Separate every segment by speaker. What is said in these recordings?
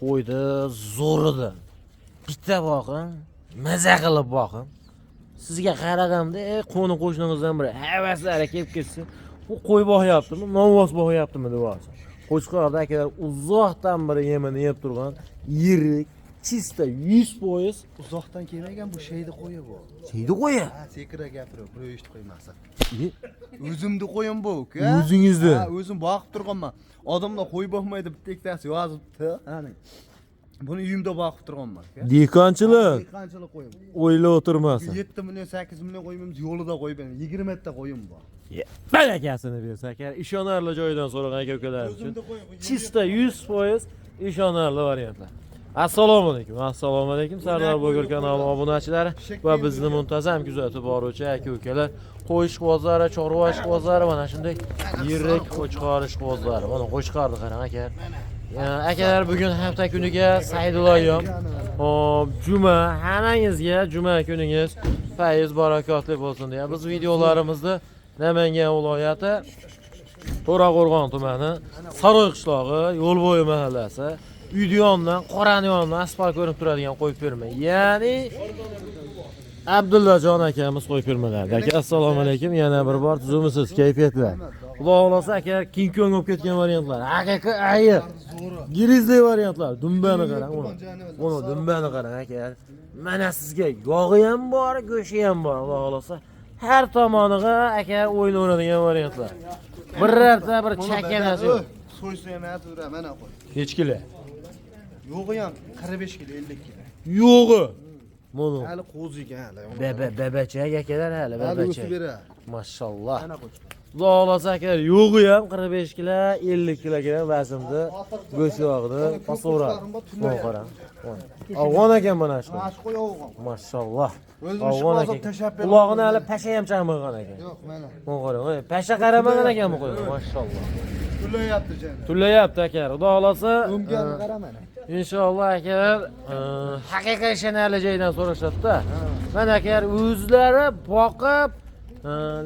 Speaker 1: Qo'yni zo'rida. Bitta boqing, maza qilib boqing. Sizga qaraganda, qo'ni qo'shningizdan biri havaslari kelib ketsin. Bu qo'y boqyaptimi, novvos boqyaptimi deb olsin. Qo'chqorda akalar uzoqdan biri yemini yeb turgan yirik, чисто 100%.
Speaker 2: Uzoqdan kelmagan, bu shaydi qo'yi bu.
Speaker 1: Sheydi qo'yi.
Speaker 2: Ha, sekinroq gapirib, birov eshitib qo'ymasin. O'zimni qo'yim bu, uka.
Speaker 1: O'zingizni?
Speaker 2: Ha, o'zim boqib turganman. Odamlar qo'y boqmaydi, bitta ikkitasi yozibdi. Ana. Buni uyimda boqib turganman, uka.
Speaker 1: Dehqonchilik
Speaker 2: Dehqonchilik qo'yim.
Speaker 1: O'ylab o'tirmasin.
Speaker 2: 7 million, 8 million qo'yimiz yo'lida qo'yib beraman. 20 ta qo'yim bor.
Speaker 1: Barakasini bersa aka, ishonarli joyidan so'ragan aka ukalar uchun.
Speaker 2: O'zimni qo'yim.
Speaker 1: Чисто 100% ishonarli variantlar. Assalomu alaykum. Assalomu alaykum Sardor Bloger kanali obunachilari va bizni muntazam kuzatib boruvchi aka ukalar. Qo'y ishqibozlari, chorva ishqibozlari, mana shunday yirik qo'chqor ishqibozlari. Mana qo'chqorni qarang aka. Akalar, bugun hafta kuniga Saydullayev. Hop, juma, hammangizga juma kuningiz fayz barakotli bo'lsin deya. Biz videolarimizni Namangan viloyati To'raqo'rg'on tumani Saroy qishlog'i Yo'lbo'yi mahallasi uyni yonidan, qorani yonidan asfalt ko'rinib turadigan qo'yib berma. Ya'ni Abdullajon akamiz qo'yib bermalardi. Aka, assalomu alaykum. Yana bir bor tuzumisiz, kayfiyatlar? Xudo xohlasa aka, King Kong bo'lib ketgan variantlar. Haqiqiy ayiq. Grizzly variantlar. Dumbani qarang uni. Uni dumbani qarang aka. Mana sizga yog'i ham bor, go'shti ham bor, xudo xohlasa. Har tomoniga aka o'ynayveradigan variantlar. Birorta bir chakanasi yo'q.
Speaker 2: So'ysa ham aytaver, mana qo'y.
Speaker 1: Nechi kilo?
Speaker 2: Yo'g'i ham 45 kilo, 50 kilo.
Speaker 1: Yo'g'i. Mana
Speaker 2: Hali qo'zi ekan hali.
Speaker 1: bebe bebechak akalar hali
Speaker 2: Hali
Speaker 1: bebechak.
Speaker 2: o'sib beradi.
Speaker 1: Mashalloh.
Speaker 2: Mana qo'y.
Speaker 1: Xudo xohlasa aka, yo'g'i ham 45 kilo, 50 kilogram vaznda go'sht yog'ini bosaveradi. Mana qarang. Afg'on ekan mana shu.
Speaker 2: Mana shu qo'y afg'on.
Speaker 1: Mashalloh.
Speaker 2: O'zim
Speaker 1: Afg'on
Speaker 2: ishqibozib
Speaker 1: ekan.
Speaker 2: tashlab beraman.
Speaker 1: Qulog'ini hali pasha ham chaqmagan ekan.
Speaker 2: Yo'q, mana.
Speaker 1: Mana qarang, voy, pasha qaramagan ekan bu qo'y. Mashalloh.
Speaker 2: Tullayapti jana.
Speaker 1: Tullayapti aka. Xudo xohlasa,
Speaker 2: O'mgani qara mana.
Speaker 1: inshaalloh akalar, haqiqiy ishonarli joydan so'rashadi-da. Mana akalar o'zlari boqib,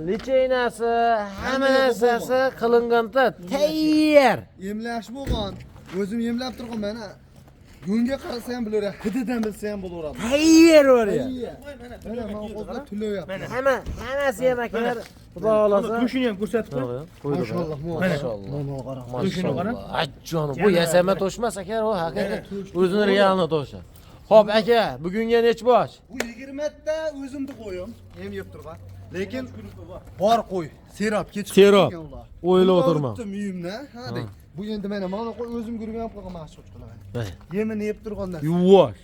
Speaker 1: лечение si, hamma narsasi qilinganda tayyor.
Speaker 2: Emlash bo'lgan. O'zim emlab turgan mana. Go'nga qarasa ham bilaveradi, hididan bilsa ham bo'laveradi.
Speaker 1: Tayyor variant.
Speaker 2: Mana mana qo'zlar tullayapti.
Speaker 1: Hamma hammasi ham akalar, xudo xohlasa.
Speaker 3: Go'shini ham ko'rsatib qo'y.
Speaker 2: Mashalloh,
Speaker 1: Mashalloh.
Speaker 2: Mana qara.
Speaker 3: To'shini qarang.
Speaker 1: Mashalloh. Bu yasama to'shmas aka, u haqiqiy o'zini realni to'shi. Xo'p aka, bugunga nechi bosh?
Speaker 2: Bu 20 ta o'zimni qo'yim, yem yeb turgan. Lekin bor qo'y, serob kech
Speaker 1: Serob. O'ylab o'tirma.
Speaker 2: O'tdim uyimdan, ha deng. Bu endi mana mana qo'y o'zim gurib ham qo'ygan mana shu qo'chqorlar.
Speaker 1: Mana.
Speaker 2: Yemini yeb turganlar.
Speaker 1: Yuvosh.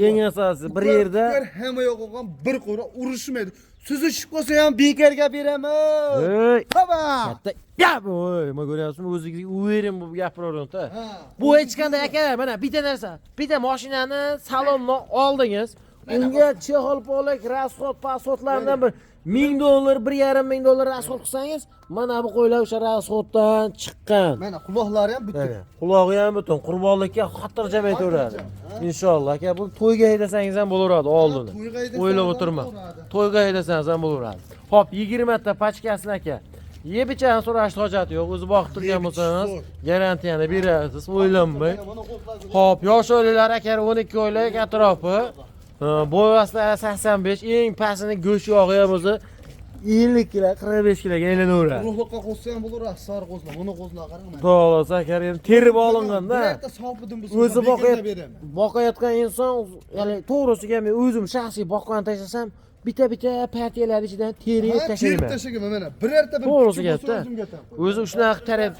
Speaker 1: Eng asosiysi bir yerda
Speaker 2: Hamma yo'q bo'lgan bir qo'ra urushmaydi. Suzishib qolsa ham bekorga beraman.
Speaker 1: Ey,
Speaker 2: Baba.
Speaker 1: katta gap. Voy, nima ko'ryapsizmi? O'zingizga уверен bo'lib gapiraveradi.
Speaker 2: Ha.
Speaker 1: Bu hech qanday akalar, mana bitta narsa. Bitta mashinani salondan oldingiz. Unga чехол polak, расход, расход lardan bir 1000 dollar, 1,5 ming dollar расход qilsangiz, mana bu qo'ylar o'sha расход dan chiqqan.
Speaker 2: Mana quloqlari ham butun.
Speaker 1: Mana, qulog'i ham butun, qurbonlikka xotirjam aytaveradi. Inshaalloh aka, bu to'yga haydasangiz ham bo'laveradi oldini.
Speaker 2: To'yga haydasangiz
Speaker 1: O'ylab
Speaker 2: ham
Speaker 1: o'tirma.
Speaker 2: bo'laveradi.
Speaker 1: To'yga haydasangiz ham bo'laveradi. Xo'p, 20 ta pachkasini aka. Yeb ichani so'rashni hojati yo'q. O'zi boqib turgan
Speaker 2: Yeb ichish
Speaker 1: bo'lsangiz,
Speaker 2: zo'r.
Speaker 1: garantiyani berasiz, o'ylanmay.
Speaker 2: Mana qo'zlar.
Speaker 1: Xo'p, yosh oilalar aka 12 oylik atrofi. Bo'y vaslari 85, eng pastini go'sht yog'i ham o'zi 50 kilo, 45 kiloga aylanaveradi.
Speaker 2: Urug'liqqa qo'shsa ham bo'laveradi, sariq qo'zlar, buni qo'zlar qarang mana.
Speaker 1: Xudo xohlasa aka, endi terib olinganda.
Speaker 2: Birorta sopidim bo'lsa,
Speaker 1: O'zi
Speaker 2: bekorga beraman.
Speaker 1: Boqayotgan inson, ya'ni to'g'risiga men o'zim shaxsiy boqqan tashlasam, bitta bitta partiyalar ichidan terib
Speaker 2: Ha, terib
Speaker 1: tashlayman.
Speaker 2: tashlaganman mana. Birorta bir
Speaker 1: To'g'risi
Speaker 2: kuchi bo'lsa
Speaker 1: gapda.
Speaker 2: o'zimga tan.
Speaker 1: O'zi shunaqa taraf.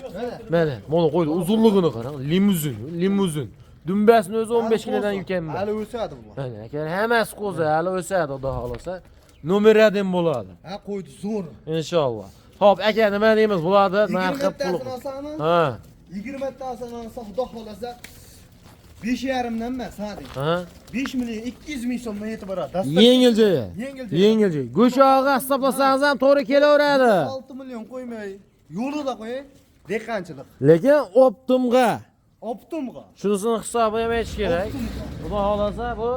Speaker 1: Mana, mana qo'ydi, uzunligini qarang, limuzin, limuzin. Dumbasini o'zi 15 kilodan yukanman.
Speaker 2: Hali o'sadi bu.
Speaker 1: Mana aka, hammasi qo'zi, hali o'sadi, xudo xohlasa. Nomer 1 bo'ladi.
Speaker 2: Ha, qo'ydi zo'r.
Speaker 1: Inshaalloh. Xo'p, aka, nima deymiz? Bularni narxi
Speaker 2: 20
Speaker 1: puli.
Speaker 2: tasini olsami?
Speaker 1: Ha.
Speaker 2: 20 tasini olsa, xudo xohlasa 5,5 dan emas, ha deng.
Speaker 1: Ha.
Speaker 2: 5 million 200 ming so'mdan yetib boradi. Dastlab
Speaker 1: Yengil joyi.
Speaker 2: Yengil joyi.
Speaker 1: Yengil joyi. Go'sht yog'i hisoblasangiz ham to'g'ri kelaveradi.
Speaker 2: 6 million qo'ymay, yo'lida qo'yay, dehqonchilik.
Speaker 1: Lekin оптом ga
Speaker 2: Оптом ga.
Speaker 1: shunisini hisobi ham aytish kerak. Xudo xohlasa bu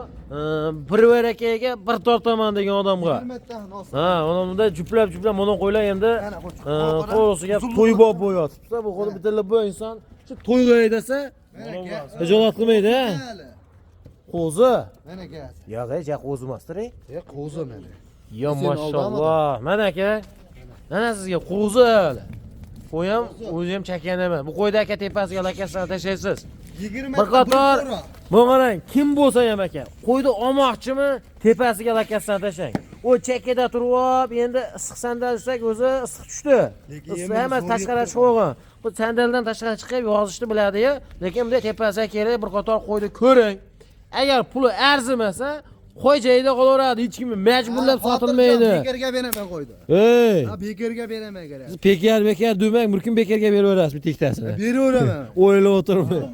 Speaker 1: bir varakaga bir tortaman degan odamga.
Speaker 2: 20 tasini olsa.
Speaker 1: Ha, uni bunda juplab juplab mana qo'ylar endi.
Speaker 2: Mana qo'y.
Speaker 1: To'g'risi gap to'ybob bo'yotibdi. Bu qo'li bitta bu inson shu to'yga haydasa Hijolat qilmaydi, ha? Qo'zi.
Speaker 2: Mana gaz.
Speaker 1: Yo'q, ey, qo'zi emasdir, ey.
Speaker 2: E, qo'zi mana.
Speaker 1: Yo,
Speaker 2: Sen
Speaker 1: mashalloh. Mana aka. Mana sizga qo'zi. Qo'y ham o'zi ham chakana emas. Bu qo'yni aka tepasiga lakasini tashlaysiz.
Speaker 2: 20
Speaker 1: Bir qator bu qarang, kim bo'lsa ham aka, qo'yni olmoqchimi, tepasiga lakasini tashlang. U chakada turib olib, endi issiq sandal desak, o'zi issiq tushdi.
Speaker 2: Lekin
Speaker 1: Issiq
Speaker 2: yemini
Speaker 1: emas,
Speaker 2: zo'r
Speaker 1: tashqari
Speaker 2: yeb
Speaker 1: chiqib. Bu sandaldan tashqari chiqib yozishni biladi-yu, lekin bunday tepasiga kelib bir qator qo'yni ko'ring. Agar puli arzimasa, qo'y joyida qolaveradi, hech kimni majburlab sotilmaydi.
Speaker 2: Bekorga beraman qo'ydi.
Speaker 1: Ey,
Speaker 2: Ha, bekorga beraman kerak.
Speaker 1: siz bekar bekar demang, bir kun bekorga beraverasiz bitta ikkitasini.
Speaker 2: Beraveraman.
Speaker 1: O'ylab o'tirmang.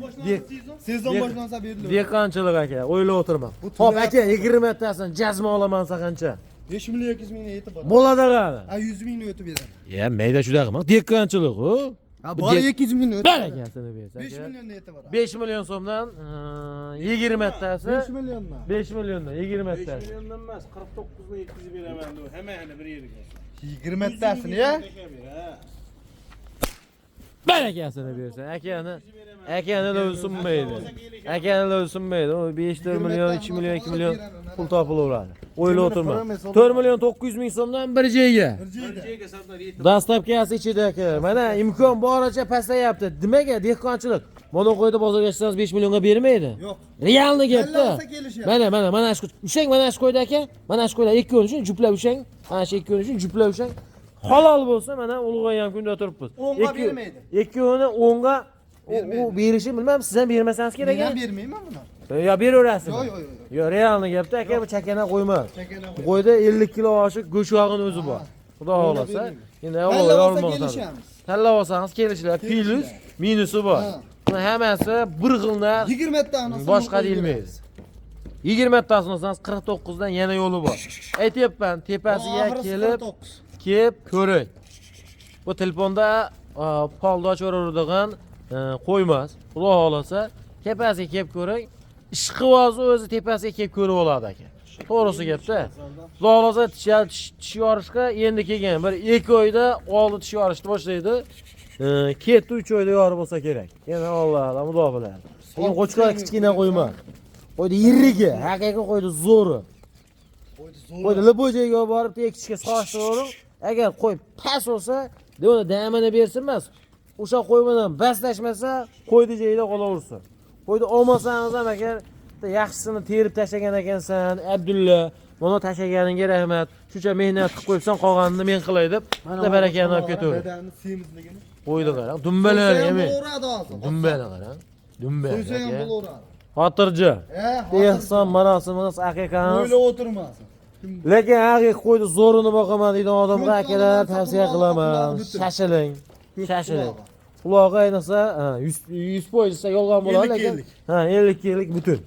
Speaker 2: Sezon boshlansa beriladi.
Speaker 1: Dehqonchilik aka, o'ylab o'tirma.
Speaker 2: Bu
Speaker 1: Xo'p
Speaker 2: tuna-
Speaker 1: aka, 20 tasini jazma olaman desa qancha?
Speaker 2: 5 million 200 mingga yetib boradi.
Speaker 1: Bo'ladi qani.
Speaker 2: Ha, 100 mingni o'tib beraman.
Speaker 1: Ya, mayda shunaqa qilma. Dehqonchilik u.
Speaker 2: Ha, bor 200 mingni o'tib.
Speaker 1: Barakasini bersa.
Speaker 2: 5 millionni yetib boradi.
Speaker 1: 5 million so'mdan 20 tasi
Speaker 2: 5 milliondan.
Speaker 1: 5 milliondan 20
Speaker 3: 5
Speaker 1: tasi.
Speaker 3: milliondan emas, 49 ni yetkazib beraman deb, hammani bir yerga.
Speaker 2: 20 tasini ya.
Speaker 3: Ha.
Speaker 1: Barakasini bersa. Akani lo'v sunmaydi. Akani lo'v sunmaydi. U 5 4 million, 2 million, 2 million pul topilaveradi. O'ylab o'tirma. 4 million 900 ming so'mdan bir joyga.
Speaker 2: Bir joyda.
Speaker 3: Joyga sardor yetib.
Speaker 1: Dastlabkisi ichida aka. Mana imkon boricha pasayapti. Nimaga dehqonchilik? Mana qo'yda bozorga chiqsangiz 5 millionga bermaydi.
Speaker 2: Yo'q.
Speaker 1: Realni gapda.
Speaker 2: Tanlasa kelishyapti.
Speaker 1: Mana mana mana shu ushang, mana shu qo'yda aka. Mana shu qo'yda ikki kun uchun juplab ushang. Mana shu ikki kun uchun juplab ushang. Halol bo'lsa mana ulg'aygan kunda turibmiz.
Speaker 2: O'nga bermaydi.
Speaker 1: Ikkovini o'nga u berishi bilmam, siz ham bermasangiz kerak
Speaker 2: Men ham
Speaker 1: aka.
Speaker 2: bermayman buni.
Speaker 1: Yo beraverasizmi?
Speaker 2: Yo'q, yo'q, yo'q.
Speaker 1: Yo realni gapda aka, bu chakana qo'yma.
Speaker 2: Chakana
Speaker 1: Bu qo'yda 50 kilo oshiq go'sht yog'ini o'zi bor. Xudo
Speaker 2: O'nga
Speaker 1: xohlasa.
Speaker 2: bermayman.
Speaker 1: Endi
Speaker 2: Tanlab olsa
Speaker 1: avval
Speaker 2: kelishamiz.
Speaker 1: Tanlab olsangiz kelishlar,
Speaker 2: Kelishlar.
Speaker 1: plus minusi bor.
Speaker 2: Ha.
Speaker 1: Buni hammasi bir xil narx.
Speaker 2: 20 ta
Speaker 1: Boshqa deyilmaydi. 20 tasini olsangiz 49 dan yana yo'li bor. Aytyapman, tepasiga kelib, kelib ko'ring. Bu telefonda poldoch uradigan qo'ymas. Xudo xohlasa, tepasiga kelib ko'ring. Ishqibozi o'zi tepasiga kelib ko'rib oladi aka. To'g'risi gapda. Xudo xohlasa tish yorishga endi kelgan bir 2 oyda oldi tish yorishni boshlaydi. Ketdi 3 oyda yorib bo'lsa kerak. Yana Alloh xudo biladi. Lekin qo'chqor kichkina qo'yma. Qo'ydi yirigi, haqiqiy qo'ydi zo'ri. Qo'ydi любой joyga olib borib tekishga solishtiravering. Agar qo'y past bo'lsa, de uni damini bersin emas. O'sha qo'y bilan baslashmasa, qo'yni joyida qolaversin. Qo'yni olmasangiz ham agar bitta yaxshisini terib tashlagan ekansan, Abdulla, mana tashlaganingga rahmat. Shuncha mehnat qilib qo'yibsan, qolganini men qilay deb, bitta barakani olib ketaver.
Speaker 2: Bedanni semizligini.
Speaker 1: Qo'yni qarang, dumbalari
Speaker 2: So'ysa ham
Speaker 1: emas.
Speaker 2: bo'laveradi hozir.
Speaker 1: Dumbani qarang. Dumbali.
Speaker 2: So'ysa ham
Speaker 1: aka.
Speaker 2: bo'laveradi.
Speaker 1: Xotirjam.
Speaker 2: E,
Speaker 1: Ehson marosimimiz aqiqamiz.
Speaker 2: o'ylab o'tirmasin.
Speaker 1: Lekin haqiqiy qo'yni zo'rini boqaman deydigan odamga
Speaker 2: Ko'z
Speaker 1: akalar
Speaker 2: oldidan
Speaker 1: tavsiya
Speaker 2: qulog'i
Speaker 1: qilaman.
Speaker 2: butun.
Speaker 1: Shashiling.
Speaker 2: Ko'z
Speaker 1: Shashiling.
Speaker 2: qulog'i.
Speaker 1: Qulog'i ayniqsa, ha, 100% desa yolg'on bo'ladi,
Speaker 2: 50
Speaker 1: lekin
Speaker 2: ellik.
Speaker 1: ha, 50 butun.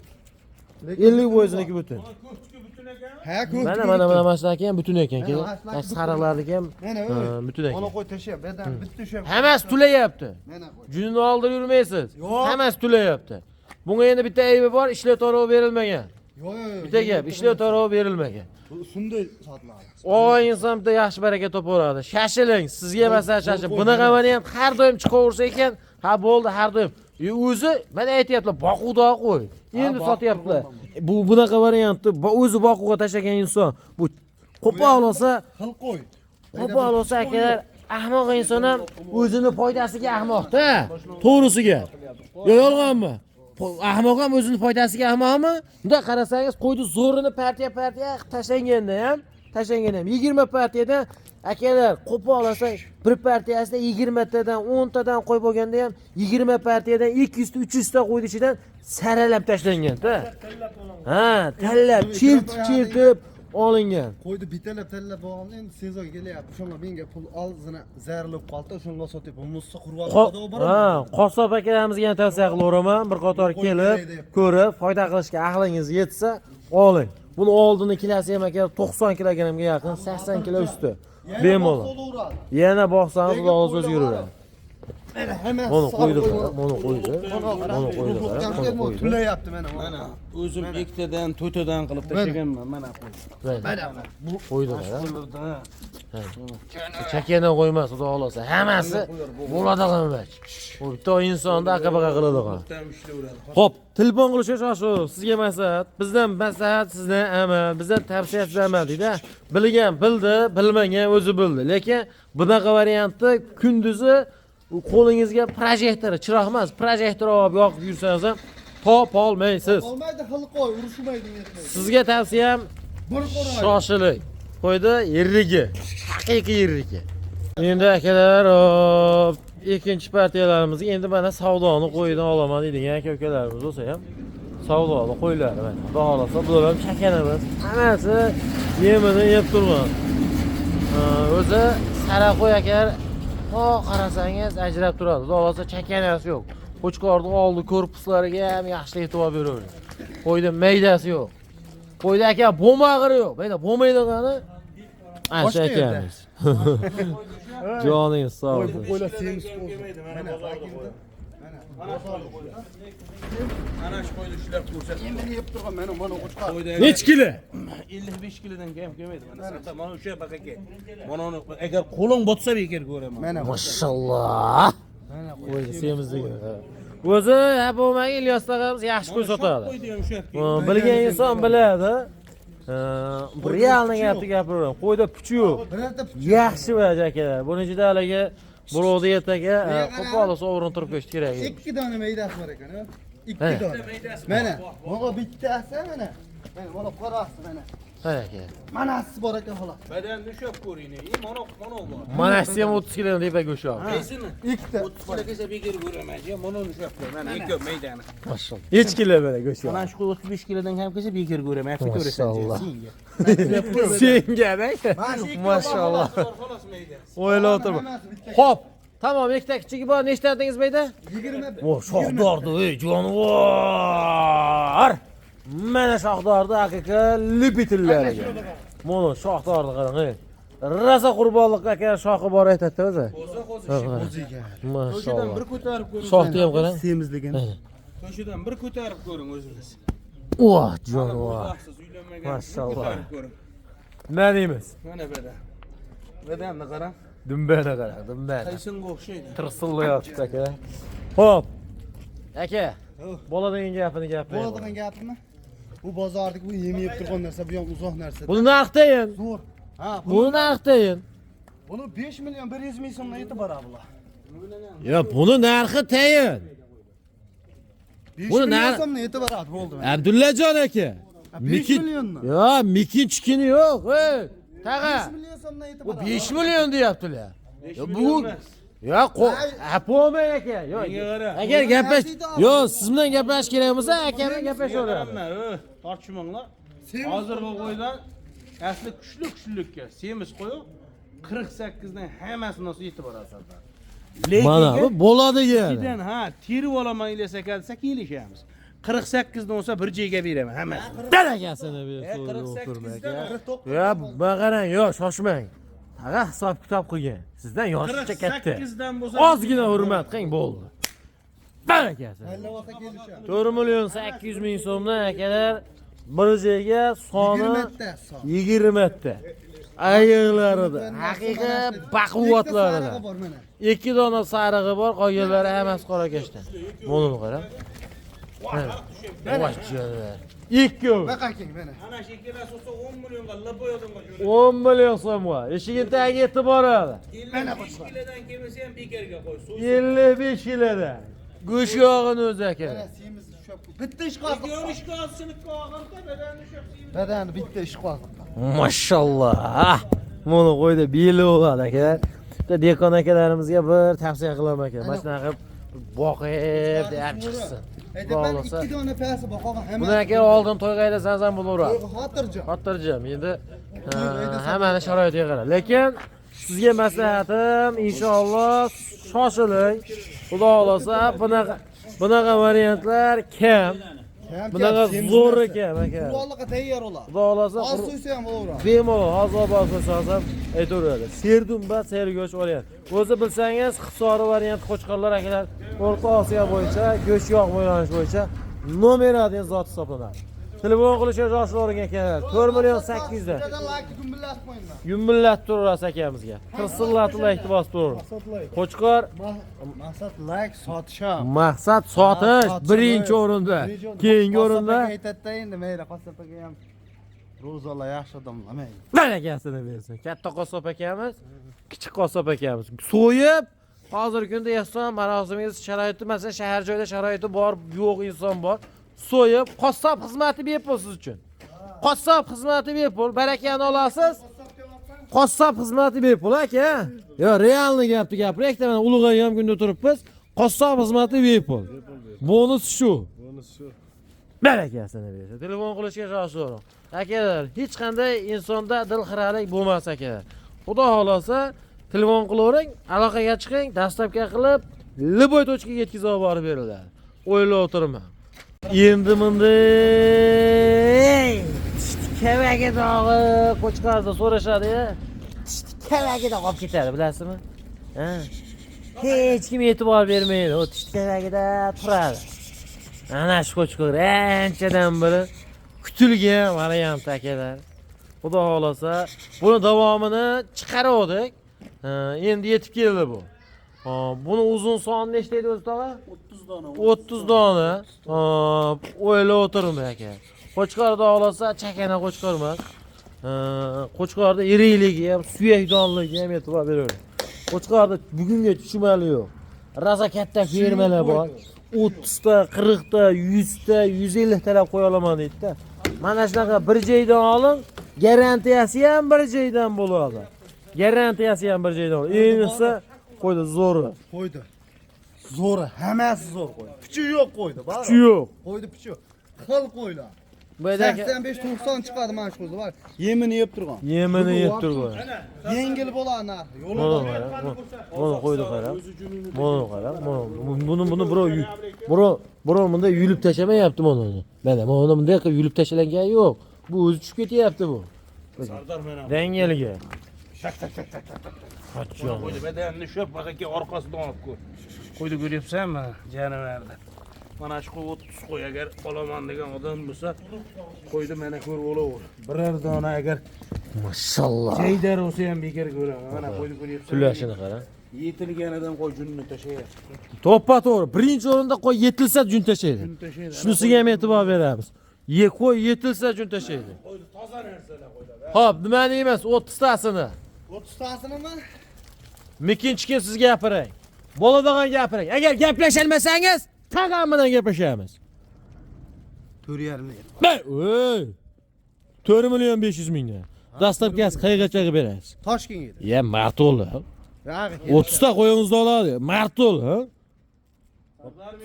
Speaker 2: Lekin
Speaker 1: 50 foiziniki butun.
Speaker 3: Ko'pchiki butun ekan.
Speaker 2: Ha, ko'p.
Speaker 1: Mana mana mana mana shunaki ham butun ekan.
Speaker 2: Mana,
Speaker 1: Keling.
Speaker 2: mana
Speaker 1: Mana
Speaker 2: shunaqa
Speaker 1: shu sariqlarniki ham
Speaker 2: Mana
Speaker 1: ha, butun
Speaker 2: Mana
Speaker 1: ekan.
Speaker 2: qo'y tashlab, bedan bitta ushlab.
Speaker 1: Hammasi tulayapti.
Speaker 2: Mana qo'y.
Speaker 1: Junini oldirib yurmaysiz.
Speaker 2: Yo'q.
Speaker 1: Hammasi tulayapti. Bunga endi bitta aybi bor, ishlov to'lovi berilmagan.
Speaker 2: Yo'q, yo'q, yo'q.
Speaker 1: Bitta gap, ishlov to'lovi berilmagan.
Speaker 2: Bu shunday sotiladi.
Speaker 1: Og'ay inson bitta yaxshi baraka topaveradi. Shashiling, sizga masalan shashiling. Bunaqa variant har doim chiqaversa ekan, ha bo'ldi har doim. O'zi mana aytyaptilar, boquvda qo'y. Endi
Speaker 2: Ha,
Speaker 1: sotyaptilar. Bu bunaqa variantni o'zi boquvga tashlagan inson bu qo'pol olsa,
Speaker 2: Xil qo'y.
Speaker 1: qo'pol olsa akalar, ahmoq inson ham o'zini foydasiga ahmoqda. To'g'risiga. Yo yolg'onmi? Ahmoq ham o'zini foydasiga ahmoqmi? Bunda qarasangiz qo'yni zo'rini partiya partiya qilib tashlanganda ham, tashlanganda ham 20 partiyadan akalar qo'pol olsa bir partiyasida 20 tadan 10 tadan qo'y bo'lganda ham 20 partiyadan 200 ta 300 ta qo'yni ichidan saralab tashlanganda. Ha, tanlab, chertib chertib olingan.
Speaker 2: Qo'yni bitalab tanlab bo'lganda endi sezon kelyapti. O'shanga menga pul ozgina zarlib qoldi. O'shanga sotib, bo'lmasa qurib olib
Speaker 1: Ha, qassob akalarimizga ham tavsiya qilaveraman. Bir qator
Speaker 2: Qo'y
Speaker 1: kelib,
Speaker 2: kerak deb.
Speaker 1: ko'rib, foyda qilishga aqlingiz yetsa, oling. Buni oldini kilasi ham aka 90 kilogrammga yaqin, 80 kilo usti. Bemalol. Yana boqsangiz, xudo xohlasa o'zi yuraveradi.
Speaker 2: Mana hammasi.
Speaker 1: Mana qo'ydi qara, mana qo'ydi. Mana qo'ydi qara, mana qo'ydi.
Speaker 2: Tulayapti mana.
Speaker 3: Mana o'zim ikkitadan, to'rttadan qilib tashlaganman mana qo'y.
Speaker 1: Mana bu qo'ydi qara.
Speaker 3: Qo'ylarda.
Speaker 1: Chakana qo'ymas, xudo xolasa. Hammasi bo'ladigan vaj. Bu bitta insonni aka-baqa qiladigan.
Speaker 3: Bittadan ishlayveradi.
Speaker 1: Xo'p, telefon qilishga shoshib, sizga maslahat, bizdan maslahat, sizdan amal, bizdan tavsiya sizdan amal deydi. Bilgan bildi, bilmagan o'zi bildi. Lekin bunaqa variantda kunduzi qo'lingizga projektor, chiroq emas, projektor olib yoqib yursangiz ham topolmaysiz.
Speaker 2: Olmaydi, hil qo'y, urushmaydi, netmaydi.
Speaker 1: Sizga tavsiyam
Speaker 2: Bir qo'ray.
Speaker 1: shoshiling. Qo'ydi yerligi, haqiqiy yerligi. Endi akalar, ikkinchi partiyalarimizga endi mana savdoni qo'yidan olaman deydigan aka ukalarimiz bo'lsa ham savdoni qo'ylari mana. Xudo xohlasa bular ham chakanamiz. Hammasi yemini yeb turgan. O'zi sara qo'y akalar, to qarasangiz ajrab turadi. Xudo xohlasa chakanasi yo'q. Qo'chqorni oldi korpuslariga ham yaxshi e'tibor beravering. Qo'yda maydasi yo'q. Qo'yda aka bo'lmag'iri yo'q. Mayda bo'lmaydigani ana shu
Speaker 2: Boshqa yerda.
Speaker 1: akamiz. Joningiz sog'
Speaker 2: Qo'y, bu
Speaker 1: bo'lsin.
Speaker 2: qo'ylar semiz qo'y.
Speaker 3: Kelmaydi, mana
Speaker 2: Mana
Speaker 3: bozorda
Speaker 2: vakilda.
Speaker 3: qo'y.
Speaker 2: Mana.
Speaker 3: Mana shu qo'yni ushlab ko'rsat.
Speaker 2: Yemini yeb turgan mana mana qo'chqor.
Speaker 3: Qo'yda
Speaker 1: Nechi kilo?
Speaker 3: 55 kilodan kam kelmaydi mana. Sirtda mana o'sha aka. Mana uni agar qo'ling botsa bekor ko'raman.
Speaker 2: Mana.
Speaker 1: Mashalloh.
Speaker 2: Mana
Speaker 1: Qo'yni semizligini qara. O'zi ha bo'lmagan Ilyos tog'amiz yaxshi qo'y sotadi.
Speaker 3: Qo'yni ham ushlab
Speaker 1: Bilgan inson biladi. Bu realni gapni gapiraman. Qo'yda puchi yo'q.
Speaker 2: Birorta
Speaker 1: Yaxshi vaj akalar. Buni juda haligi birovni ertaga qo'pol sovrin turib qo'yish kerak.
Speaker 2: ikki dona maydasi bor ekan, ha? Ikki
Speaker 1: Mana.
Speaker 2: dona. Mana, mana bittasi mana. Mana mana qorasi mana.
Speaker 1: Mana aka.
Speaker 2: Manasi bor ekan xolos.
Speaker 3: Badanni ushlab ko'ring. Mana mana bor.
Speaker 1: Mana ham 30 kiloni tepaga ushlab.
Speaker 3: Qaysini?
Speaker 2: Ikkita.
Speaker 3: 30 kilo kelsa bekor ko'raman. Mana uni ushlab ko'r. Mana ikki maydani.
Speaker 1: Mashalloh. Nechi kilo mana go'sht?
Speaker 3: Mana shu qo'y 35 kilodan kam kelsa bekor ko'raman. Yaxshi ko'rasan.
Speaker 1: Mashalloh.
Speaker 3: Senga.
Speaker 1: Senga da.
Speaker 2: Mana shu ikki
Speaker 1: Mashalloh.
Speaker 3: Bor xolos maydasi.
Speaker 1: O'ylab o'tirma. Xo'p, tamom, ikkita kichigi bor. Nechta dedingiz mayda?
Speaker 2: 20.
Speaker 1: O, shoxdordi, ey jonivor. Mana shoxdordi haqiqiy lipitillariga. Mana shoxdorni qarang, ey. Rosa qurbonliqqa aka shoxi bor aytadi o'zi.
Speaker 3: Qo'zi qo'zi.
Speaker 2: O'ziga.
Speaker 3: To'shidan
Speaker 1: Mashalloh.
Speaker 3: bir ko'tarib ko'ring.
Speaker 1: Shoxni ham qarang.
Speaker 2: Semizligini.
Speaker 3: To'shidan bir ko'tarib ko'ring o'zingiz.
Speaker 1: Voh, jonivor.
Speaker 3: Bo'zlaqsiz, uylanmagan. Bir
Speaker 1: Mashalloh.
Speaker 3: ko'tarib ko'ring.
Speaker 1: Nima deymiz?
Speaker 3: Mana badan. Badanni qarang.
Speaker 1: Dumbani qarang, dumbani.
Speaker 3: Qaysinga o'xshaydi.
Speaker 1: Tirsillayapti aka. Xo'p. Aka, bola degan gapini gapiring.
Speaker 2: Bo'ladigan gapmi? Bu bozordagi bu yem yeb turgan narsa, bu ham uzoq narsa.
Speaker 1: Buni narxi tayin.
Speaker 2: Zo'r. Ha,
Speaker 1: Buni narxi tayin.
Speaker 2: buni 5 million 100 ming so'mdan yetib boradi bular.
Speaker 1: Yo, buni narxi tayin.
Speaker 2: 5
Speaker 1: Buni
Speaker 2: million so'mdan yetib boradi, bo'ldi mana.
Speaker 1: Abdullajon aka.
Speaker 2: 5 millionmi?
Speaker 1: Yo, mikin chikini yo'q, ey. Tag'a.
Speaker 2: 5 million so'mdan yetib
Speaker 1: Bu
Speaker 2: boradi.
Speaker 1: 5 million deyaptilar.
Speaker 3: 5
Speaker 1: Yo,
Speaker 3: million
Speaker 1: bu
Speaker 3: emas.
Speaker 1: Ya, apolmang aka. Yo,
Speaker 3: Menga qara.
Speaker 1: agar gaplash, yo, siz bilan gaplashish kerak bo'lsa, aka bilan gaplashaveradi.
Speaker 3: Tortishmanglar.
Speaker 2: Semiz
Speaker 3: Hozirgi qo'ylar asli kuchli kuchlilikka semiz qo'y 48 dan hammasini olsa yetib boradi sardor.
Speaker 1: Mana bu bo'ladigan.
Speaker 3: Ichidan ha terib olaman Ilyas aka desa kelishamiz. 48 dan olsa bir joyga beraman hammasini.
Speaker 1: Darakasini
Speaker 3: E,
Speaker 1: bersin.
Speaker 3: 48 dan
Speaker 1: Ya, buna qarang, yo, shoshmang. Tag'a hisob kitob qilgan. Sizdan yoshicha katta.
Speaker 3: 48 dan bo'lsa
Speaker 1: Ozgina hurmat qiling, bo'ldi. Barakasi.
Speaker 2: Olloh kelishamiz.
Speaker 1: 4 million 800 ming so'mdan akalar bir joyga soni
Speaker 2: 20 ta son.
Speaker 1: 20 ta. Ayiqlarida, haqiqiy baquvvatlarida.
Speaker 2: Ikkita sarig'i bor mana.
Speaker 1: 2 dona sarig'i bor, qolganlari hammasi qora kashtan. Buni qarang. Voy jonivor. Ikki.
Speaker 2: Baqa king mana.
Speaker 3: Ana shu ikkalasi olsa 10 millionga laboy odamga jo'natadi.
Speaker 1: 10 million so'mga. Eshigini tagiga yetib boradi.
Speaker 3: 55 kilodan kelmasa ham bekorga qo'y. So'z
Speaker 1: 55 kiloda. Go'sht yog'ini o'zi aka.
Speaker 2: Mana semiz ushlab qo'y. Bitta ish qoziq.
Speaker 3: Ko'rishga ozchilikka og'irda badanni ushlab semiz.
Speaker 2: Badani bitta ish qoziq.
Speaker 1: Mashalloh. Buni qo'ydi beli bo'ladi aka. Bitta dehqon akalarimizga bir tavsiya qilaman aka. Mana shunaqa qilib boqib deb chiqsin.
Speaker 2: Aytaman,
Speaker 1: Xudo
Speaker 2: ikki dona pasi bor, qolgan hammasi.
Speaker 1: Bundan keyin oldin to'yga haydasangiz ham bo'laveradi.
Speaker 2: To'yga xotirjam.
Speaker 1: Xotirjam. Endi hammani sharoitiga qarab. Lekin sizga maslahatim, inshaalloh shoshiling. Xudo xolasa bunaqa variantlar kam. Bunaqa zo'r ekan aka.
Speaker 2: Qurbonlikqa tayyor ular.
Speaker 1: Xudo xohlasa
Speaker 2: Oz so'ysa ham bo'laveradi.
Speaker 1: Bemalol hozir olib borsangiz ham aytaveradi. Serdumba sergo'sht variant. O'zi bilsangiz Hisori variant qo'chqorlar akalar O'rta Osiyo bo'yicha go'sht yog' bo'ylanish bo'yicha nomer 1 zot hisoblanadi. Telefon qilishga shoshilavering akalar. 4 million 800 dan.
Speaker 2: Bittadan laykni gumbillatib qo'yinglar.
Speaker 1: Gumbillatib turaverasiz akamizga. Qirsillatib laykni bosib turaverasiz.
Speaker 2: Maqsad layk.
Speaker 1: Qo'chqor
Speaker 2: Maqsad layk sotish ham.
Speaker 1: maqsad sotish birinchi o'rinda. Keyingi o'rinda
Speaker 2: Qassob aka aytadi-da endi mayli, qassob aka ham ro'zalar yaxshi odamlar mayli.
Speaker 1: Barakasini bersin. Katta qassob akamiz, kichik qassob akamiz. So'yib, hozirgi kunda ehson marosimingiz sharoiti, masalan, shahar joyda sharoiti bor, yo'q inson bor. So'yib, qassob xizmati bepul siz uchun. Qassob xizmati bepul, barakani olasiz. Qassob xizmati bepul aka. Yo, realni gapni gapiryapti. Mana ulug'aygan kunda turibmiz. Qassob xizmati bepul. Bonus shu.
Speaker 3: Bonus shu.
Speaker 1: Barakasini bersin. Telefon qilishga shoshilavering. Akalar, hech qanday insonda dilxiralik bo'lmas akalar. Xudo xohlasa telefon qilavering, aloqaga chiqing, dastlabki qilib любой точка ga yetkazib olib borib beriladi. O'ylab o'tirma. Endi bunday kavagi dog'i qo'chqorda so'rashadi-ya. Tishni kavagida qolib ketadi, bilasizmi? Ha? Hech kim e'tibor bermaydi. U tishni kavagida turadi. Ana shu qo'chqor anchadan beri kutilgan variant akalar. Xudo xohlasa buni davomini chiqaruvdik. Endi yetib keldi bu. Buni uzun soni nechta edi o'zi tog'a?
Speaker 3: 30 dona.
Speaker 1: 30 dona. Hop, o'ylab o'tirma aka. Qo'chqor xudo xohlasa chakana qo'chqor emas. Qo'chqorda irikligi ham, suyakdonligi ham e'tibor beraveradi. Qo'chqorda bugunga tushumali yo'q. Rosa katta fermalar bor. 30 ta, 40 ta, 100 ta, 150 talab qo'ya olaman deydi-da. Mana shunaqa bir joydan oling, garantiyasi ham bir joydan bo'ladi. Garantiyasi ham bir joydan bo'ladi. Ayniqsa qo'ydi zo'ri.
Speaker 2: Qo'ydi. Zo'ri, hammasi zo'r qo'ydi. Pichi yo'q qo'ydi, bari.
Speaker 1: Kuchi yo'q.
Speaker 2: Qo'ydi pichi. Xil qo'ylar.
Speaker 1: Bu yerda aka
Speaker 2: 85-90 chiqadi mana shu qo'ydi. Bor. Yemini yeb turgan.
Speaker 1: yemini yeb turgan.
Speaker 2: Yengil bo'ladi narxi. Yo'li
Speaker 1: Mana
Speaker 2: bor.
Speaker 1: qara, mana qo'ydi qara. Mana qara, mana buni birov bunday yulib tashlamayapti mana uni. Mana mana bunday qilib yulib tashlangani yo'q. Bu o'zi tushib ketyapti bu.
Speaker 3: Sardor mana.
Speaker 1: Dangalga.
Speaker 3: Tak tak tak tak tak.
Speaker 1: Qachon?
Speaker 3: Qo'ydi badanini ushlab aka orqasidan olib ko'r. Qo'ydi ko'ryapsanmi jonivorni? Mana shu qo'y 30 qo'y agar olaman degan odam bo'lsa, qo'ydi mana ko'rib olaver. Biror dona agar
Speaker 1: Mashalloh.
Speaker 3: jaydar bo'lsa ham bekor ko'raman. Mana qo'ydi ko'ryapsan.
Speaker 1: Tullashini qara.
Speaker 3: Yetilganidan qo'y junni tashlayapti.
Speaker 1: To'ppa to'g'ri. Birinchi o'rinda qo'y yetilsa jun tashlaydi.
Speaker 3: Jun tashlaydi.
Speaker 1: Shunisiga ham e'tibor beramiz. Ye qo'y yetilsa jun tashlaydi.
Speaker 3: Qo'ydi toza narsalar qo'ydi.
Speaker 1: Xo'p, nimani emas, 30 tasini.
Speaker 2: 30 tasinimi?
Speaker 1: Mikin-chikin siz gapiring. Bo'ladigan gapiring. Agar gaplasholmasangiz, tag'am bilan gaplashamiz.
Speaker 2: 4,5 million.
Speaker 1: Ey! 4 million 500 mingdan. Dastlabkasi qayergacha qilib berasiz?
Speaker 2: Toshkentga.
Speaker 1: Ya mard o'l.
Speaker 2: Yog'i
Speaker 1: 30 ta qo'yingizni oladi. Mard o'l, ha?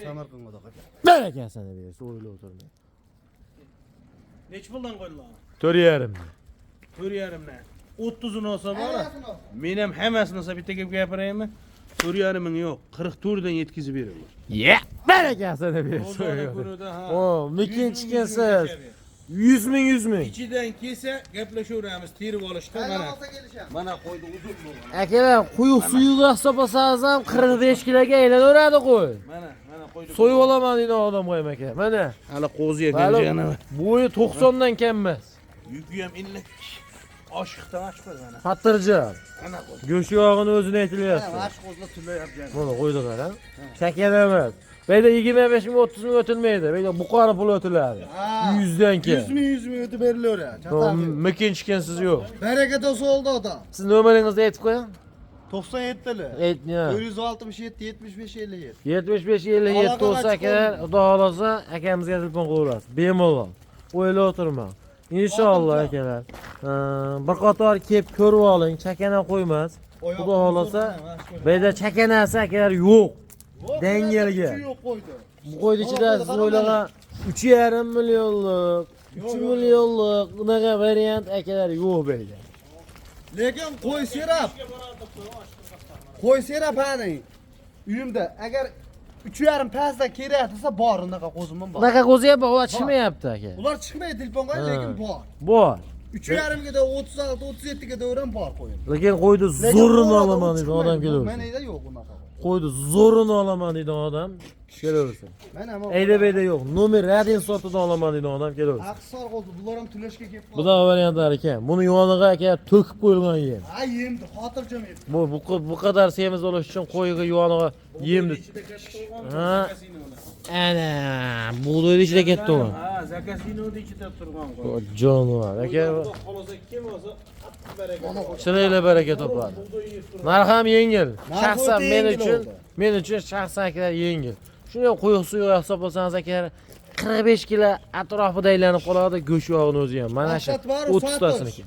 Speaker 2: Samarqandga da qo'ygan.
Speaker 1: Barakasini bersin, o'ylab o'tirmay.
Speaker 3: Nechi puldan qo'ydilar?
Speaker 1: 4,5.
Speaker 3: 4,5 dan. 30-ini olsa bor. Men ham hammasini olsa bitta gap gapiraymi? 4,5 ming yo'q, 44 dan yetkazib beraman.
Speaker 1: Ya, barakasini bersin.
Speaker 3: Ro'zani kunida ha.
Speaker 1: O, mikin-chikinsiz. 100 ming, 100 ming.
Speaker 3: Ichidan kelsa gaplashaveramiz, terib olishda mana.
Speaker 2: Olsa kelishamiz.
Speaker 3: Mana qo'ydi uzun bo'lgan.
Speaker 1: Akalar, quyuq suyuq hisoblasangiz ham 45 kiloga aylanaveradi qo'y.
Speaker 3: Mana, mana qo'ydi.
Speaker 1: So'yib olaman deydi odam qo'yam aka. Mana.
Speaker 3: Hali qo'zi ekan
Speaker 1: Hali
Speaker 3: janavar.
Speaker 1: bo'yi 90 dan kam emas.
Speaker 3: Yuki ham illik oshiqdan ochiq mana.
Speaker 1: Xotirjam.
Speaker 3: Ana qo'y.
Speaker 1: Go'sht yog'ini o'zini aytilyapti.
Speaker 2: Mana shu qo'zlar tullayapti.
Speaker 1: Mana qo'ydi qara. Chakana emas. Bu yerda 25 ming 30 ming o'tilmaydi. Bu yerda buqora pul o'tiladi. 100 dan keyin.
Speaker 2: 100 ming 100 ming o'tib berilaveradi. Chataq.
Speaker 1: Mikin-chikinsiz yo'q.
Speaker 2: Baraka olsa oldi odam.
Speaker 1: Siz nomeringizni aytib qo'ying.
Speaker 2: 97 tili.
Speaker 1: Aytma.
Speaker 2: 467 75 57.
Speaker 1: 75 57 bo'lsa akalar, xudo xohlasa akamizga telefon qilaverasiz. Bemalol. O'ylab o'tirmang. Inshaalloh akalar. Bir qator kelib ko'rib oling, chakana qo'ymas. Xudo xohlasa bu yerda chakanasi akalar yo'q. Dangalga.
Speaker 2: Yo'q qo'ydi.
Speaker 1: Bu qo'yni ichida siz o'ylagan 3,5 millionlik, 3 millionlik unaqa variant akalar yo'q bu yerda.
Speaker 2: Lekin qo'y serap. Qo'y serap haning. Uyimda agar 3,5 pastda kerak desa bor, unaqa qo'zim ham bor.
Speaker 1: Unaqa qo'zi ham bor, ular chiqmayapti aka.
Speaker 2: Ular chiqmaydi telefonga, lekin bor.
Speaker 1: Bor.
Speaker 2: 3,5 ga da 36, 37 ga da ham bor qo'yim.
Speaker 1: Lekin qo'yni
Speaker 2: Lekin
Speaker 1: zo'rini
Speaker 2: boradi,
Speaker 1: olaman
Speaker 2: u
Speaker 1: deydi
Speaker 2: chiqmaydi.
Speaker 1: odam kelaversin.
Speaker 2: Mana yo'q unaqa qo'y.
Speaker 1: Qo'yni zo'rini olaman deydi odam kelaversin.
Speaker 2: Mana ham
Speaker 1: Ayda bayda yo'q. Nomer один sortidan olaman deydi odam kelaversin.
Speaker 2: Aqsor qo'zi, bular ham to'lashga kelib qoldi.
Speaker 1: Bunaqa variantlar ekan. Buni yonig'a aka to'kib qo'yilgan yem.
Speaker 2: Ha, yemdi, xotirjam yemdi.
Speaker 1: Bu qadar semiz olish uchun qo'yga yonig'a yemdi.
Speaker 3: Ichida katta turgan.
Speaker 1: Ha.
Speaker 3: Zakasini uni.
Speaker 1: Ana, bug'doyni ichida katta bo'lgan.
Speaker 3: Ha, zakasini uni ichida turgan qo'y.
Speaker 1: Jonivor aka.
Speaker 3: Xudo xohlasa kim olsa qattiq baraka topadi.
Speaker 1: Chiroyli baraka topadi.
Speaker 3: Bug'doy yeb turadi.
Speaker 1: Narx ham yengil.
Speaker 2: Narx
Speaker 1: Shaxsan
Speaker 2: o'ta
Speaker 1: men
Speaker 2: yengil
Speaker 1: uchun,
Speaker 2: oldi.
Speaker 1: men uchun shaxsan akalar yengil. Shuni quyuq suv hisoblasangiz akalar 45 kilo atrofida aylanib qoladi go'sht yog'ini o'zi ham. Mana shu
Speaker 2: Maqsad bor,
Speaker 1: 30 tasiniki.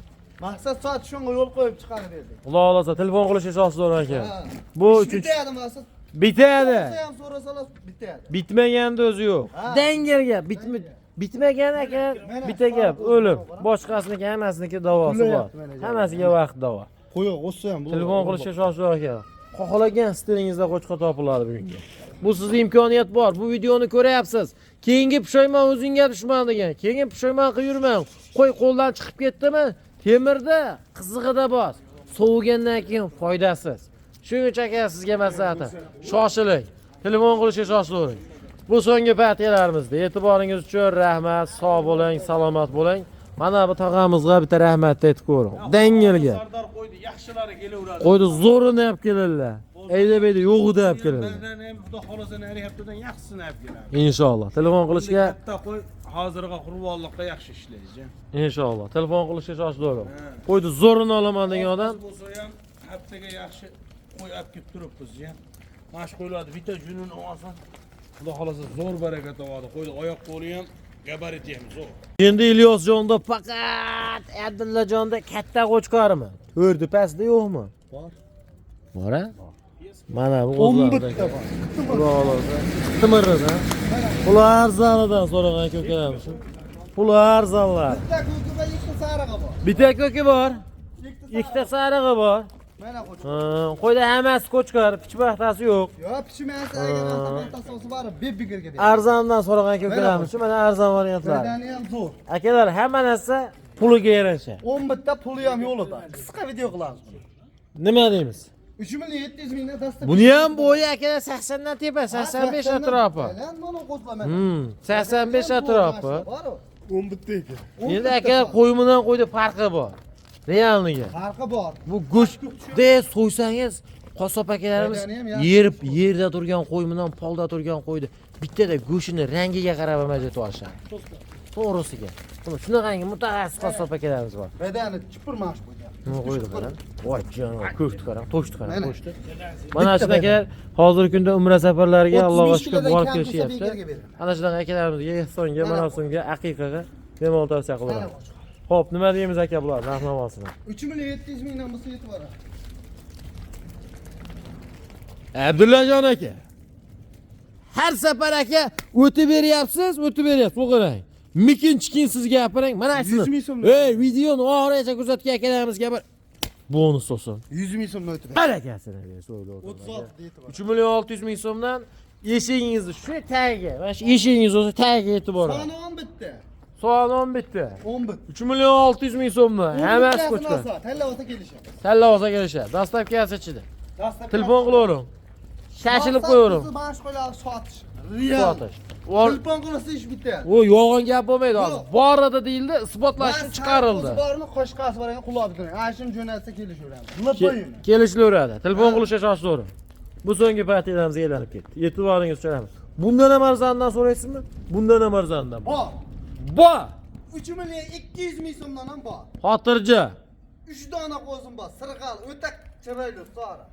Speaker 2: Maqsad soat shunga yo'l qo'yib chiqarib berdik.
Speaker 1: Xudo xohlasa telefon qilishga shoshilib aka.
Speaker 2: Ha.
Speaker 1: Bu
Speaker 2: Ish
Speaker 1: uchinchi
Speaker 2: bitadi maqsad.
Speaker 1: bitadi.
Speaker 2: So'rasa ham so'rasalar bitadi.
Speaker 1: Bitmaganda o'zi yo'q.
Speaker 2: Ha.
Speaker 1: Dangalga bitmagan aka
Speaker 2: Mana
Speaker 1: bitta gap o'lim. Boshqasiniki hammasiniki davosi bor.
Speaker 2: Kulayapti mana joyi.
Speaker 1: Hammasiga vaqt davo.
Speaker 2: Qo'y qo'shsa ham
Speaker 1: Telefon qilishga shoshilib aka. Xohlagan stilingizda qo'chqor topiladi bugungi. Bu sizda imkoniyat bor. Bu videoni ko'ryapsiz. Keyingi pushaymon o'zingga dushman degan. Keyin pushaymon qilib yurmang. Qo'y qo'ldan chiqib ketdimi? Temirda qizig'ida bos. Sovigandan keyin foydasiz. Shuning uchun aka sizga maslahatim. Shoshiling. Telefon qilishga shoshilavering. Bu so'nggi partiyalarimizda. E'tiboringiz uchun rahmat. Sog' bo'ling, salomat bo'ling. Mana bu tog'amizga bitta rahmat aytib ko'ring. Dangalga.
Speaker 3: Sardor qo'ydi, yaxshilari kelaveradi.
Speaker 1: Qo'ydi zo'rini olib keladilar. Ayda bayda yo'g'ida olib keladilar.
Speaker 3: Bizdan ham xudo xohlasa nari haftadan yaxshisini olib keladi.
Speaker 1: Inshaalloh. Telefon qilishga
Speaker 3: katta qo'y hozirgi qurbonliqqa yaxshi ishlaydi.
Speaker 1: inshaalloh. Telefon qilishga shoshilavering. Qo'ydi zo'rini olaman degan odam
Speaker 3: bo'lsa ham haftaga yaxshi qo'y olib kelib turibmiz, ya. Mana shu qo'ylarni bitta junini olsan, xudo xohlasa zo'r baraka topadi. Qo'yni oyoq qo'li ham, gabariti ham zo'r.
Speaker 1: Endi Ilyosjonda faqat Abdullajonda katta qo'chqormi? To'rti pastda yo'qmi?
Speaker 2: Bor.
Speaker 1: Bor a? Mana bu
Speaker 2: 10
Speaker 1: qo'zlar.
Speaker 2: bitta bor.
Speaker 1: Xudo xohlasa. Qimirida. Pul arzonidan so'ragan aka ukalarimiz. Pul arzonlar.
Speaker 2: Bitta ko'ki va ikkita sarig'i bor.
Speaker 1: Bitta ko'ki bor, ikkita sarig'i bor.
Speaker 2: Mana qo'chqor.
Speaker 1: Ha, qo'yda hammasi qo'chqor, pichpaxtasi yo'q.
Speaker 2: Yo, pichmasi agar avtomatasi olsa bor, beb-bekarga beradi.
Speaker 1: Arzondan so'ragan aka ukalarimiz shu mana arzon variantlar.
Speaker 2: Birdani ham zo'r.
Speaker 1: Akalar, hamma narsa puliga yarasha.
Speaker 2: 10 bitta puli ham yo'lida. Qisqa video qilamiz buni.
Speaker 1: Nima deymiz?
Speaker 2: 3 million 700 mingdan dastlab.
Speaker 1: Buni ham bo'yi akalar 80 dan tepa, 85 atrofi.
Speaker 2: Mana mana qo'zlar mana.
Speaker 1: 85 atrofi.
Speaker 2: Bor-u.
Speaker 4: 10 bitta ekan.
Speaker 1: Endi akalar qo'y bilan qo'yda farqi bor. Realniga.
Speaker 2: Farqi bor.
Speaker 1: Bu go'sht de so'ysangiz qassob akalarimiz
Speaker 2: Bedani ham yaxshi
Speaker 1: yer yerda turgan qo'y bilan polda turgan qo'yni bittada go'shtini rangiga qarab ham ajratib olishadi. To'g'risiga. Shunaqangi mutaxassis qassob akalarimiz bor.
Speaker 2: Bedani chipir mash qo'ygan.
Speaker 1: Nima qo'ydi qarang. Voy jonim, ko'kni qarang, to'shni qarang,
Speaker 2: Mana.
Speaker 1: to'shni. Mana shunaqa hozirgi kunda umra safarlariga Allohga
Speaker 2: 35
Speaker 1: shukr
Speaker 2: kilodan
Speaker 1: borib
Speaker 2: kam bo'lsa
Speaker 1: kelishyapti.
Speaker 2: bekorga beraman.
Speaker 1: Ana shunaqa akalarimizga ehsonga,
Speaker 2: Mana.
Speaker 1: marosimga, aqiqaga bemalol tavsiya
Speaker 2: Mana
Speaker 1: qilaman.
Speaker 2: qo'chqor.
Speaker 1: Xo'p, nima deymiz aka bular narx navosini?
Speaker 2: 3 million 700 mingdan bo'lsa yetib boradi.
Speaker 1: Abdullajon aka. Har safar aka o'tib beryapsiz, o'tib beryapsiz. Bu qarang. Mikin chikin siz gapiring. Mana shuni.
Speaker 2: 100 ming so'mdan.
Speaker 1: Ey, videoni oxirigacha kuzatgan akalarimizga bir bonus olsin.
Speaker 2: 100 ming so'mdan o'tib beradi.
Speaker 1: Barakasini bersin o'ylab o'tirman aka.
Speaker 2: 36 yetib boradi.
Speaker 1: 3 million 600 ming so'mdan eshigingizni shu tagiga, mana shu eshigingiz o'zi tagiga yetib boradi.
Speaker 2: Soni 10 bitta.
Speaker 1: Soat 10 bitta.
Speaker 2: 10 bitta.
Speaker 1: 3 million 600 ming so'mdan hammasi qo'chqor.
Speaker 2: Tanlab olsa kelishadi.
Speaker 1: Tanlab olsa kelishadi. Dostavkasi ichida. Telefon qilavering. Shashilib qo'yavering.
Speaker 2: Mana shu qo'ylarni sotish. Real.
Speaker 1: Sotish.
Speaker 2: Telefon qilsa ish bitadi.
Speaker 1: U yolg'on gap bo'lmaydi hozir.
Speaker 2: Yo'q.
Speaker 1: Bor edi deyildi, isbotlash uchun chiqarildi.
Speaker 2: Bormi, qo'shqasi bor ekan, quloq turing. Ana shuni jo'natsa kelishaveramiz. Lipayini.
Speaker 1: Kelishilaveradi. Telefon qilishga shoshilavering. Bu so'nggi partiyalarimizga aylanib ketdi. E'tiboringiz uchun rahmat. Bundan ham arzondan so'raysizmi? Bundan ham arzondan.
Speaker 2: Bor.
Speaker 1: Bor.
Speaker 2: 3 million 200 ming so'mdan ham bor.
Speaker 1: Xotirja.
Speaker 2: 3 dona qo'zim bor. Sirg'al, o'ta chiroyli sori.